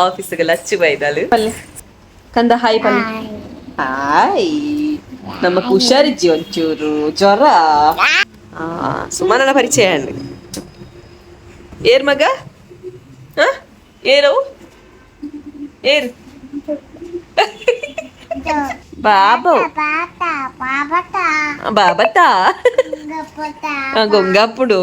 ಆಫೀಸ್ಗೆ ಲಚ್ಚು ಬೈದಾಳು. ಕಂದ ಹಾಯ್ ಪಲ್ಲೆ. ಹಾಯ್. ನಮಕ್ ಹುಷಾರಿಜ್ಜಿ, ಒಂಚೂರು ಜ್ವರ. ಸುಮನನ ಪರಿಚಯ ಅಂಡ್. ಏರ್ ಮಗ? ಹ, ಏರವು? ಏರ್ ಬಾಬು? ಬಾಬತಾ ಗೊಂಗಾಪುಡು.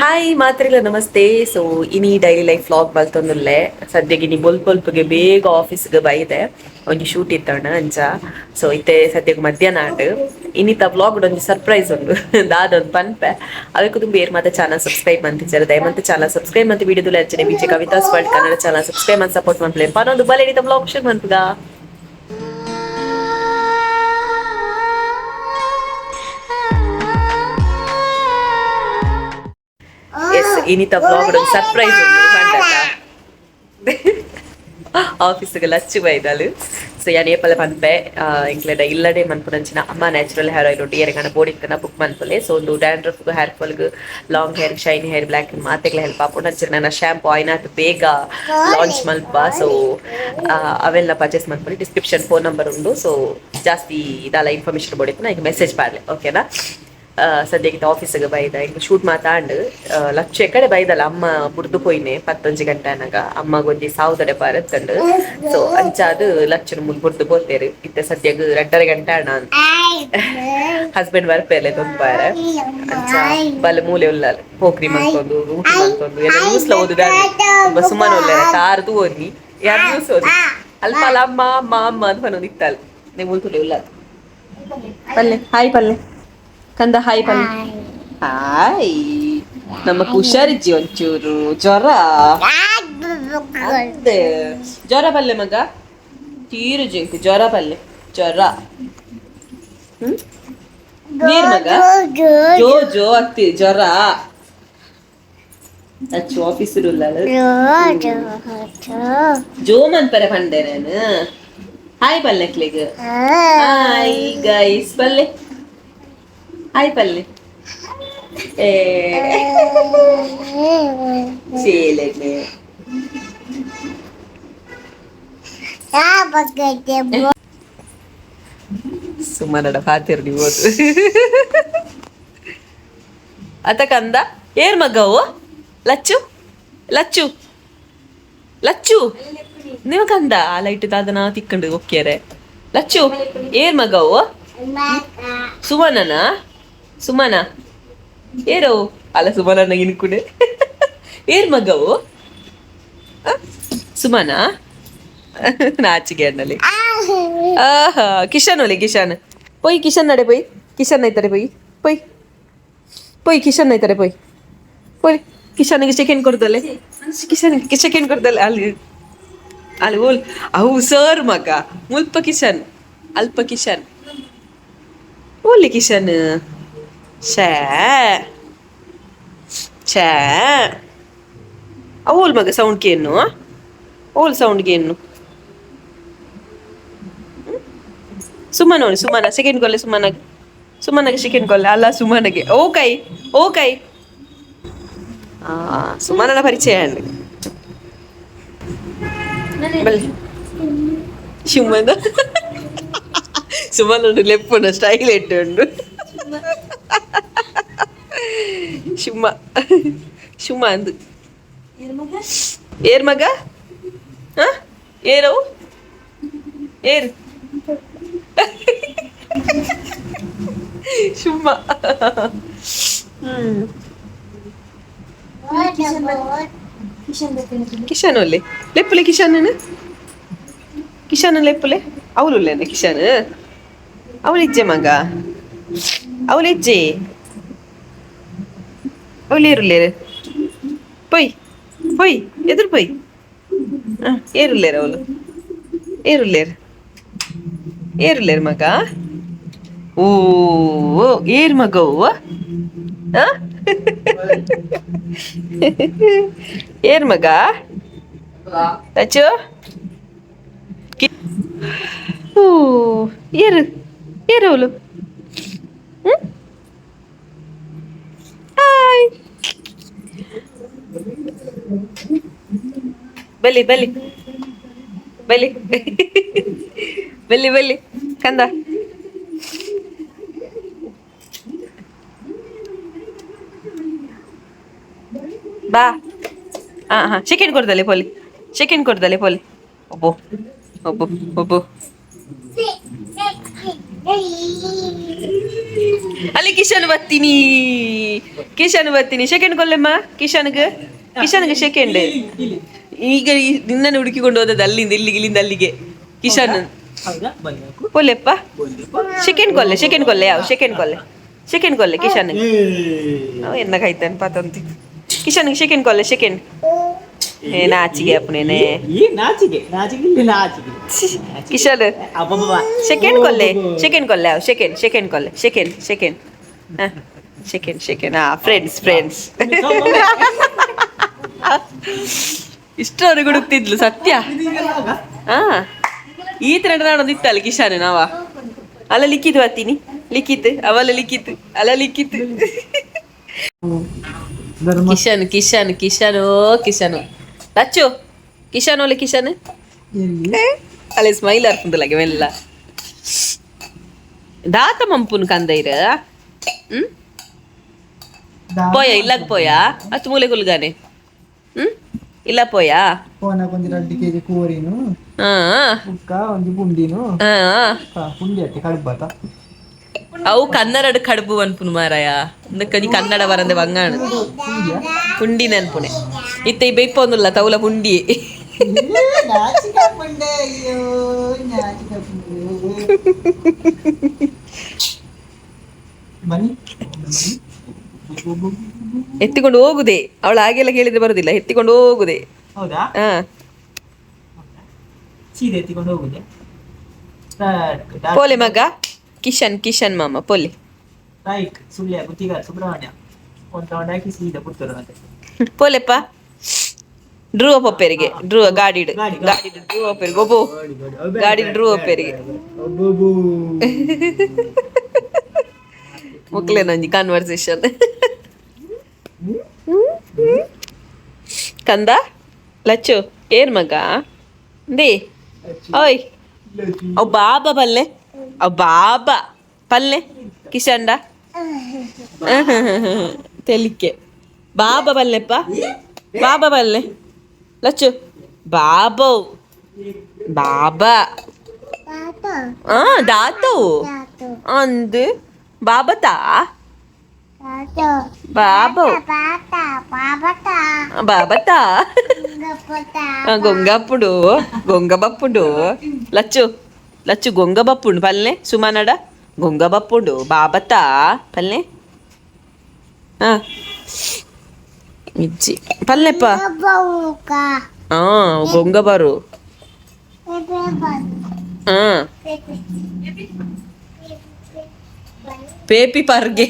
ಹಾಯ್ ಮಾತ್ರಿಲ್ಲ, ನಮಸ್ತೆ. ಸೊ ಇನಿ ಡೈಲಿ ಲೈಫ್ ವ್ಲಾಗ್ ಮಲ್ತೊಂದುಲ್ಲೆ. ಸದ್ಯಗೆ ಇನಿ ಬೊಲ್ ಬೊಲ್ಪುಗೆ ಬೇಗ ಆಫೀಸ್ಗೆ ಬೈದೆ. ಒಂಜಿ ಶೂಟ್ ಇತ್ತಣ್ಣ ಅಂಚ. ಸೊ ಇತ್ತೆ ಸದ್ಯಕ್ಕೆ ಮಧ್ಯಾಹ್ನ ಆಂಡ್. ಇನ್ನಿತ ವ್ಲಾಗ್ ಒಂಜಿ ಸರ್ಪ್ರೈಸ್ ಉಂಡು, ದಾದೊಂದು ಪನ್ಪೆ. ಅದಕ್ಕೆ ತುಂಬ ಏರ್ ಮಾತ ಚಾನಲ್ ಸಬ್ಸ್ಕ್ರೈಬ್ ಮಂತಿಜ್ಜರ, ದಯಮಂತ ಚಾನಲ್ ಸಬ್ಸ್ಕ್ರೈಬ್ ಮಂತ್ ವಿಡಿಯೋದಲ್ಲಿ ಅಂಚನೆ Vijaya Kavitha's world Kannada channel subscribe ಮಾಡಿ ಸಪೋರ್ಟ್ ಮನ್ಪುಲೆ. ಪನೊಂದು ಬಲೆ, ಇನ್ನಿತ ವ್ಲಾಗ್ ಶುರು ಮನ್ಪುಗ. ಎಸ್, ಇನ್ನಿತ ವ್ಲಾಗ್ ಒಂದು ಸರ್ಪ್ರೈಸ್ ಉಂಡು ಪಂಡತ. ಆಫೀಸ್ಗೆ ಲಚ್ಚು ಬೈದಾಳು. ಸೊ ಯಾನ್ ಏಪಲ ಪನ್ಪೆ, ಎಂಕ್ಲೆಡ ಇಲ್ಲಡೆ ಮನ್ಪುನಂಚಿನ ಅಮ್ಮ ನ್ಯಾಚುರಲ್ ಹೇರ್ ಆಯಿಲ್ ಉಂಡು. ಏರೆಗಾನ ಬೋಡಿತ್ತನ ಬುಕ್ ಮನ್ಪುಲೆ. ಸೊ ಒಂದು ಡ್ಯಾಂಡ್ರಫ್, ಹೇರ್ ಫಾಲ್ಗ್, long hair, shine hair, black ಮಾತೆಗ್ಲ help ಆಪುಂಡು. ಅಂಚನೆ ನನ್ನ ಶಾಂಪು ಆಯ್ನಾತ್ ಬೇಗ ಲಾಂಚ್ ಮಲ್ಪ. ಸೊ ಅವೆಲ್ಲ ಪರ್ಚೇಸ್ ಮನ್ಪುಲೆ. ಡಿಸ್ಕ್ರಿಪ್ಷನ್ ಫೋನ್ ನಂಬರ್ ಉಂಡು. ಸೊ ಜಾಸ್ತಿ ಇದೆಲ್ಲ ಇನ್ಫಾರ್ಮೇಶನ್ ಬೋಡಿತ್ತು ಈಗ ಮೆಸೇಜ್ ಪಾಡ್ಲೆ, ಓಕೆನಾ? ಸದ್ಯಕ್ಕೆ ಆಫೀಸ್ಗೆ ಬೈದ, ಈಗ ಶೂಟ್ ಮಾತಾಂಡ್. ಲಚ್ಚು ಎಕಡೆ ಬೈದಲ್ಲ, ಅಮ್ಮ ಬುಡ್ದು ಪೋಯಿನೆ 11 ಗಂಟೆ ಅನಗ. ಅಮ್ಮಗೊಂಜಿ ಸಾವುದಡೆ ಪಾರತ್ತಂಡು. ಸೊ ಅಂಚಾದ್ ಲಚ್ಚನ ಮುಲ್ ಬುಡ್ದು ಪೋತೇರು. ಇತ್ತೆ ಸದ್ಯಗ್ 2.5 ಗಂಟೆ ಅಣ್ಣ. ಹಸ್ಬೆಂಡ್ ಬರ್ಪೇಲೆ ತೊಂಪಾರ. ಅಂಚ ಬಲ ಮೂಲೆ ಉಳ್ಳಾಲ ಪೋಕ್ರಿ ಮಲ್ತೊಂದು, ಊಟ ಮಲ್ತೊಂದು, ಎಲ್ಲ ನ್ಯೂಸ್ ಲ ಓದುದ. ತುಂಬಾ ಸುಮ್ಮನೆ ಉಲ್ಲೇರ ತಾರದು ಓದ್ನಿ. ಯಾರು ನ್ಯೂಸ್ ಓದಿ ಅಲ್ಪ ಅಲ್ಲ, ಅಮ್ಮ ಅಮ್ಮ ಅಮ್ಮ ಅಂತ ಪನೊಂದು ಇತ್ತಲ್ಲ. ನೀವು ಮುಲ್ತುಲೆ ಉಳ್ಳಾಲ. ಪಲ್ಲೆ, ಹಾಯ್ ಪಲ್ಲೆ. ಕಂದ ಹಾಯ್ ಪಲ್ಲೆ. ಹಾಯ್. ನಮಕ್ ಹುಷಾರಿಜ್ಜಿ, ಒಂಚೂರು ಜ್ವರ. ಅದೇ ಜ್ವರ ಪಲ್ಲೆ ಮಗ, ತೀರು ಜಿಂಕ್ ಜ್ವರ ಪಲ್ಲೆ, ಜ್ವರ. ಹ್ಮ್ ನೀರ್ ಮಗ, ಜೋ ಜೋ ಅತ್ತಿ ಜ್ವರ. ಅಚ್ಚು ಆಫೀಸ್ ಜೋ ಮನ್ಪರೆ ಪಂಡೆ ನಾನು. ಹಾಯ್ ಪಲ್ಲೆಕ್ಲಿಗ್. ಹಾಯ್ ಗೈಸ್ ಪಲ್ಲೆ, ಹಾಯ್ ಪಲ್ಲೆ. ಏ ಚೇಲೆನೆ. ಸುಮ್ಮನಡ ಪಾತಿರ್ ನೀವು. ಅತ ಕಂದ, ಏರ್ ಮಗವು? ಲಚ್ಚು ಲಚ್ಚು ಲಚ್ಚು, ನೀವು ಕಂದ ಆ ಲೈಟ್ ದಾದನ ತಿಕ್ಕಂಡು ಒಕ್ಕಿಯರೆ. ಲಚ್ಚು, ಏರ್ ಮಗವು? ಸುಮನನ? ಸುಮನ ಏರೋ ಅಲ್ಲ, ಸುಮನನ ಇನ್ಕುಡೆ. ಏರ್ ಮಗವು? ಸುಮನ ನಾಚಿಕೆ ಅಣ್ಣಲ್ಲಿ. ಆಹಾ, ಕಿಶನ್ ಒಲಿ, ಕಿಶನ್ ಪೊಯ್, ಕಿಶನ್ ನಡೆ ಪೊಯ್, ಕಿಶನ್ ಐತಾರೆ ಪೊಯ್ ಪೊಯ್ ಪೊಯ್, ಕಿಶನ್ ಐತಾರೆ ಪೊಯ್ ಪೊಯ್. ಕಿಶನ್ಗೆ ಸೆಕೆಂಡ್ ಕೊಡ್ದಲೆ, ಕಿಶನ್ ಸೆಕೆಂಡ್ ಕೊಡ್ದಲೆ. ಅಲ್ಲಿ ಅಲ್ಲಿ ಓಲ್ ಅವು ಸರ್ ಮಗ. ಮುಲ್ಪ ಕಿಶನ್, ಅಲ್ಪ ಕಿಶನ್, ಓಲಿ ಕಿಶನ್. ಛೇ ಛೇ, ಅವೋಲ್ ಮಗ ಸೌಂಡ್ ಕೇನು, ಓಲ್ ಸೌಂಡ್ ಕೇನು. ಸುಮ್ಮನ ನೋಡಿ, ಸುಮ್ಮನ ಸೆಕೆಂಡ್ ಕೊಲ್ಲೆ, ಸುಮ್ಮನಾಗ ಸುಮ್ಮನಾಗ ಸೆಕೆಂಡ್ ಕೊಲ್ಲೆ ಅಲ್ಲ ಸುಮ್ಮನಗೆ. ಓ ಕೈ, ಓ ಕೈ. ಸುಮನನ ಪರಿಚಯ ಅಂಡ್ ಬಲ್ಲೆ. ಸುಮ್ಮನ ಸುಮನ ಲೆಪ್ಪುನ ಸ್ಟೈಲ್ ಎಟ್ಟು ಉಂಡು. ಸುಮ್ಮ ಸುಮ್ಮ ಅಂದು. ಏರ್ ಮಗ? ಹ, ಏರವು? ಏರ್ ಸುಮ್ಮ. ಹ್ಮ್ ಕಿಶನ್ ಒಲ್ಲೆ, ಲೆಪ್ಪುಲೆ ಕಿಶನ್. ಕಿಶನ್ ಲೆಪ್ಪುಲೆ. ಅವಳು ಕಿಶನ್, ಅವಳು ಇಜ್ಜೆ ಮಗ, ಅವಳು ಇಜ್ಜೆ. ಅವಳು ಏರುಲ್ಲೇರು? ಪೊಯ್ ಪೊಯ್, ಎದುರು ಪೊಯ್. ಏರುಲ್ಲೇರು ಅವಳು? ಏರುಲ್ಲೇರು? ಏರುಲ್ಲೇರು ಮಗ? ಓ, ಏರ್ ಮಗ? ಏರ್ ಮಗ? ಲಚ್ಚು, ಓ ಏರು, ಏರು ಅವಳು? ಹ್ಮ್ ಹಾಯ್. ಬಲಿ ಬಲಿ ಬಲಿ ಬಲಿ ಬಲಿ ಕಂದ. ಬಾ. ಹಾ ಹಾ, ಚಿಕನ್ ಕೊಡ್ದಲೆ ಪೋಲಿ, ಚಿಕನ್ ಕೊಡ್ದಲೆ ಪೋಲಿ. ಒಬ್ಬೋ ಒಬ್ಬೋ ಒಬ್ಬೋ. ಅಲ್ಲಿ ಕಿಶನ್ ಬರ್ತೀನಿ, ಕಿಶನ್ ಬರ್ತೀನಿ. ಸೆಕೆಂಡ್ ಕೊಲ್ಲೆಮ್ಮ ಕಿಶನ್ಗೆ, ಕಿಶನ್ಗೆ ಸೆಕೆಂಡ್. ಈಗ ನಿನ್ನನ್ನು ಹುಡುಕಿಕೊಂಡು ಹೋದದ್ದು ಅಲ್ಲಿಂದ ಇಲ್ಲಿಗೆ, ಇಲ್ಲಿಂದ ಅಲ್ಲಿಗೆ ಕಿಶನ್. ಪೋಲೆಪ್ಪ, ಸೆಕೆಂಡ್ ಕೊಲ್ಲೆ, ಸೆಕೆಂಡ್ ಕೊಲ್ಲೆ. ಯಾವ ಸೆಕೆಂಡ್ ಕೊಲ್ಲೆ, ಸೆಕೆಂಡ್ ಕೊಲ್ಲೆ ಕಿಶನ್. ಎನ್ನ ಕಾಯ್ತಾನೆ ಪಾತಂತಿ. ಕಿಶನ್ ಸೆಕೆಂಡ್ ಕೊಲ್ಲೆ, ಸೆಕೆಂಡ್. ಏ ನಾಚಿಗೆ ಅಪ್ಪನೇನೆ. ನಾಚಿಗೆ ನಾಚಿಗೆ ನಾಚಿಗೆ. ಕಿಶನ್ ಸೆಕೆಂಡ್ ಕೊಲ್ಲೆ, ಸೆಕೆಂಡ್ ಕೊಲ್ಲೆ. ಯಾವ ಸೆಕೆಂಡ್, ಸೆಕೆಂಡ್ ಕೊಲ್ಲೆ, ಸೆಕೆಂಡ್ ಸೆಕೆಂಡ್. ಹಾಂ ಸೆಕೆಂಡ್ ಸೆಕೆಂಡ್. ಹಾಂ ಫ್ರೆಂಡ್ಸ್ ಫ್ರೆಂಡ್ಸ್. ಇಷ್ಟರವರೆಗೆ ಹುಡುಕ್ತಿದ್ಲು ಸತ್ಯ. ಹಾ ಈ ತರ ನಾಡೊಂದು ಇತ್ತಲ್ಲ ಕಿಶಾನ್ ನಾವ ಅಲ್ಲ ಲಿಕ್ಕಿತು ಬರ್ತೀನಿ, ಲಿಕ್ಕಿತ್ತು ಅವಲ್ಲ, ಲಿಕ್ಕಿತ್ತು ಅಲ್ಲ, ಲಿಕ್ಕಿತ್ತು. ಕಿಶನ್ ಕಿಶನ್ ಕಿಶನ್ ಓ ಕಿಶನ್ ಲಚ್ಚು ಕಿಶನ್ ಓಲೆ ಕಿಶನ್. ಅಲ್ಲೇ ಸ್ಮೈಲ್ ಅರ್ಪುಂದುಲಗೆ ಮೆಲ್ಲ ದಾತ ಮಂಪುನ್ ಕಂದೈರ. ಹ್ಮ್ ಪೋಯ ಇಲ್ಲಗ್ ಪೋಯ ಅತ್ತು ಮೂಲೆ ಕುಲ್ಗಾನೆ. ಹ್ಮ್ ಇಲ್ಲ ಪೋಯಾ. ಪೋನಕ್ ಒಂಜಿ ರಡ್ಡ್ ಕೆಜಿ ಕೋರಿನು ಬುಕ್ಕ ಒಂಜಿ ಪುಂಡಿನು. ಪುಂಡಿ ಅತ್ತೆ ಕಡುಬತ. ಅವು ಕನ್ನಡ ಕಡುಬು ಅನ್ಪುನು ಮಾರಾಯ. ಇಂದಕ್ಕೆ ಕನ್ನಡ ಬರಂದೆ ಬಂಗಾಣ ಪುಂಡಿ ನೆನ್ಪುಣೆ ಇತ್ತೆ ಈ ಬೆಯ್ಪೊಂದುಲ್ಲ ತೌಲ ಪುಂಡಿ. ಎತ್ತಿಕೊಂಡು ಹೋಗುದೆ ಅವಳು, ಹಾಗೆಲ್ಲ ಕೇಳಿದ್ರೆ ಬರುದಿಲ್ಲ, ಎತ್ತಿಕೊಂಡು ಹೋಗುದೆ. ಹೌದಾ? ಹಾ ಸೀದೆ ಎತ್ತಿಕೊಂಡು ಹೋಗುದೆ. ಪೋಲೆ ಮಗ ಕಿಶನ್, ಕಿಶನ್ ಮಾಮ ಪೋಲೆ. ರೈಟ್, ಸುಳ್ಯ ಗುತ್ತಿಗಾರ್ ಸುಬ್ರಹ್ಮಣ್ಯ ಒಂದು ರೌಂಡ್ ಹಾಕಿ ಸೀದಾ ಪುತ್ತೂರು ಮತ್ತೆ. ಪೋಲೆಪ್ಪ ಡ್ರೂ ಪಪ್ಪೇರಿಗೆ, ಡ್ರೂ ಗಾಡಿಡ್ ಗಾಡಿ ಡ್ರೂ ಪಪ್ಪೇರಿಗೆ ಒಬ್ಬೋ ಗಾಡಿ ಡ್ರೂ ಪಪ್ಪೇರಿಗೆ ಮೊಕ್ಲೇನೊಂಜಿ ಕನ್ವರ್ಸೇಷನ್. ಕಂದ ಲಚ್ಚು ಏನ್ ಮಗ they ಓಯ್ ಅವ್ ಬಾಬಾ ಪಲ್ಲೆ, ಅವ್ ಬಾಬಾ ಪಲ್ಲೆ ಕಿಶಂಡ ತೆಲಿಕೆ ಬಾಬಾ ಪಲ್ಲೆಪ್ಪ, ಬಾಬಾ ಪಲ್ಲೆ ಲಚ್ಚು ಬಾಬೋ ಬಾಬಾ. ಆ ದಾತು ಅಂದು ಬಾಬತಾ ಬಾಬೋ ಬಾಬತಾ గొంగప్పుడు గొంగబప్పుడు లచ్చు లచ్చు గొంగబప్పుడు పల్లె సుమానడ గొంగబప్పుడు బాబతా పల్లె ఇచ్చి పల్లెప్ప గొంగబరు ಪೇಪಿ ಪರ್ಗೆ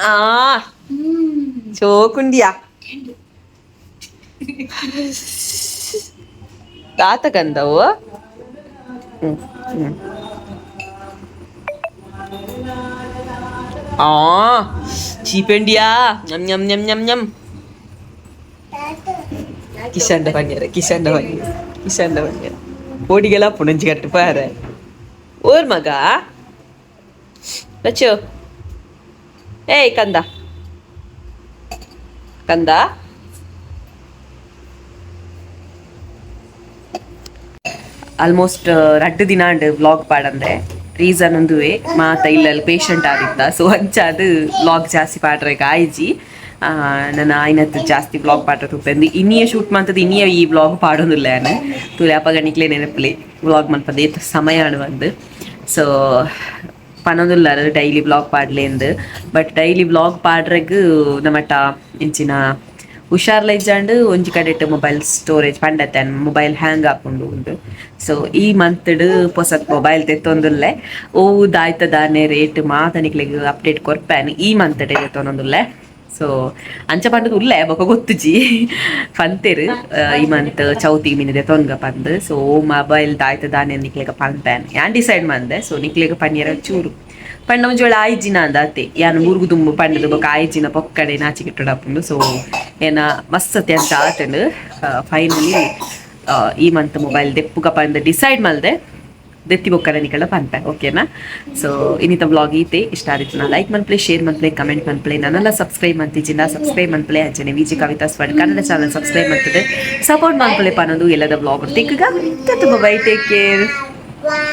ಆ ಚೋಕುಂಡಿಯಾ ದಾತ ಕಂದವು. ಆ ಚೀಪೆಂಡಿಯಾ ñam ñam ñam ñam ñam. ಕಿಶಂಡ ಪನ್ಯರ, ಕಿಶಂಡ ಪನ್ಯರ, ಕಿಶಂಡ ಪನ್ಯರ ಕೋಡಿಗೆಲ್ಲ ಪುಣಂಚಿ ಕಟ್ಟು ಪಾರೆ ಓರ್ ಮಗ ಲಚ್ಚು. ಏಯ್ ಕಂದ ಕಂದ. ಆಲ್ಮೋಸ್ಟ್ ರಡ್ಡು ದಿನ ಅಂಡ್ ವ್ಲಾಗ್ ಪಾಡಂದೆ ರೀಸನ್ ಒಂದುವೆ ಮಾತ ಇಲ್ಲಲ್ಲಿ ಪೇಷಂಟ್ ಆದಿತ್ತ. ಸೊ ಅಂಚಾದ ವ್ಲಾಗ್ ಜಾಸ್ತಿ ಪಾಡ್ರೆ ಆಯ್ಜಿ. ನನ್ನ ಆಯ್ನತ್ತು ಜಾಸ್ತಿ ವ್ಲಾಗ್ ಪಾಡ್ರೆ ತೂಪೆಂದು ಇನ್ನಿಯ ಶೂಟ್ ಮಾಡ್ತದೆ, ಇನ್ನಿಯ ಈ ವ್ಲಾಗ್ ಪಾಡೋದಿಲ್ಲ ಯಾನು ತೂಲೆ ಅಪ್ಪಗ ನಿಕ್ಲೆ ನೆನಪಲಿ ವ್ಲಾಗ್ ಮನ್ಪದೆ ಸಮಯ ಬಂದು. ಸೊ ಪನೊಂದುಲ್ಲ ಡೈಲಿ ವ್ಲಾಗ್ ಪಾಡ್ಲೇಂದು, but daily vlog ಪಾಡ್ರೆಗ್ ನಮಟ ಇಂಚಿನ ಹುಷಾರ್ಲ ಇಜ್ಜಾಂಡ್ ಒಂಜಿ ಕಡೆಟ್ ಮೊಬೈಲ್ ಸ್ಟೋರೇಜ್ ಪಂಡತ್ತೆ ಮೊಬೈಲ್ ಹ್ಯಾಂಗ್ ಆಪುಂಡು ಉಂದು. ಸೊ ಈ ಮಂತ್ಡ್ ಪೊಸತ್ ಮೊಬೈಲ್ ತೆತ್ತೊಂದುಲ್ಲೆ. ಓ ದಾಯ್ತದಾನೆ ರೇಟ್ ಮಾತ ನಿಕ್ಲೆಗ್ ಅಪ್ಡೇಟ್ ಕೊರ್ಪೇನ್ ಈ ಮಂತ್ ತೆತ್ತೊಂದುಲ್ಲೆ. ಸೊ ಅಂಚ ಪಂಡದ ಉಲ್ಲೆ ಬೊಕ ಗೊತ್ತುಜಿ ಪಂತೆರ್ ಈ ಮಂತ್ ಚೌತಿ ಮೀನಿದೆ ತೊನ್ಗ ಪಂದ್. ಸೊ ಓ ಮೊಬೈಲ್ ದಾಯ್ತದಾನೆ ನಿಕ್ಲೆಗ ಪನ್ಪೇನ್ ಯಾನ್ ಡಿಸೈಡ್ ಮಂದೆ. ಸೊ ನಿಕ್ಲೆಗ ಪನ್ಯರ ಚೂರು ಪಂಡ ಒಂಜಿ ವೇಳೆ ಆಯ್ಜಿನ ಅಂದಾತೆ ಯಾನ್ ಊರುಗು ದುಂಬು ಪಂಡದು ಬೊಕ ಆಯ್ಜಿನ ಪೊಕ್ಕಡೆ ನಾಚಿಕೆ ಇಟ್ಟುಡಾಪುಂಡು. ಸೊ ಏನ ಮಸ್ತ್ ಅತ್ಯಂತ ಆತಂಡು. ಫೈನಲಿ ಈ ಮಂತ್ ಮೊಬೈಲ್ ದೆಪ್ಪುಗ ಪಂದ್ ಡಿಸೈಡ್ ಮಲ್ದೆ. ದೆತ್ತಿ ಬೊಕ್ಕನೆ ನಿಕಲ ಪನ್ಪೆ, ಓಕೆನಾ? ಸೊ ಇನ್ನಿತ ವ್ಲಾಗ್ ಈತೆ. ಇಷ್ಟ ಆದಿತ್ತು ಲೈಕ್ ಮನ್ಪ್ಲೆ, ಶೇರ್ ಮನ್ಪ್ಲೆ, ಕಮೆಂಟ್ ಮನ್ಪ್ಲೆ. ನನ್ನೆಲ್ಲ ಸಬ್ಸ್ಕ್ರೈಬ್ ಮಂತಿಜಿನ ಸಬ್ಸ್ಕ್ರೈಬ್ ಮನ್ಪ್ಲೆ. ಅಂಚನೆ Viji Kavitha's world Kannada channel subscribe ಮಂತದೆ ಸಪೋರ್ಟ್ ಮನ್ಪ್ಲೆ ಪನ್ನೊಂದು ಎಲ್ಲದ ವ್ಲಾಗ್ ತಿಕ್ಕಗ. Bye, take care.